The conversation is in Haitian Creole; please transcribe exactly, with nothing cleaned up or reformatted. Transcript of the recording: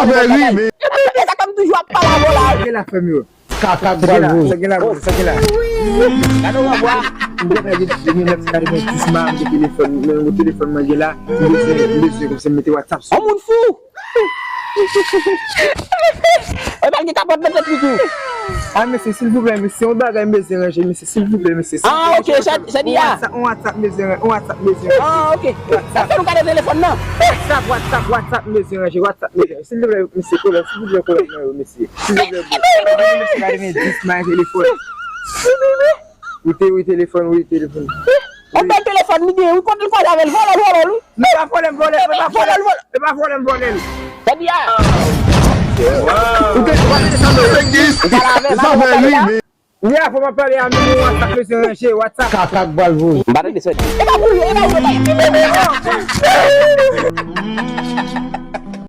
Mwen ri, men. Epi, men sa kòm toujou ap pale avè w la. Gen la fè m yo. Kaka k bal vou. Sa gen la, sa gen la. Gade w bwa. M te fè gen, gen nèf katrevendis ma, m gen telefòn, men yon telefòn mwen gen la, m bezwen, m bezwen kòmsi m mete WhatsApp sou. Yon moun fou. Ou pral gen kapòt nan tèt li tou. Ah, mesye, silvouplè, mesye, yon bagay m bezwen ranje, mesye, silvouplè, mesye. Ah, ok, Chad-, Shadia. On WhatsApp, on WhatsApp, m bezwen, on WhatsApp, m bezwen. Ah, ok. WhatsApp. Fè nou gade telefòn nan. WhatsApp, WhatsApp, WhatsApp, m bezwen ranje, WhatsApp, m bezwen. Silvouplè, mesye, kolè, silvouplè, kolè, non, mesye. Silvouplè, bro. Mesye, gade men dis may telefòn. Wi, te, wi, telefòn, wi, telefòn. On bèl telefòn li gen, wi, kote l pale avè l, vòlè l, vòlè l, wi. Nou pa vòlè m, vòlè, nou pa vòlè l, vòlè l, nou pa vòlè m, vòlè l. Shadia. Ou te, ou pa te sa, non. Ou pale avè l, ou pa pale la. Wi, avan m ap pale a, men WhatsApp, mesye, ranje, WhatsApp. Kaka k bal vou. M pa tande sa di. E pa pou yo, e pa pou yo.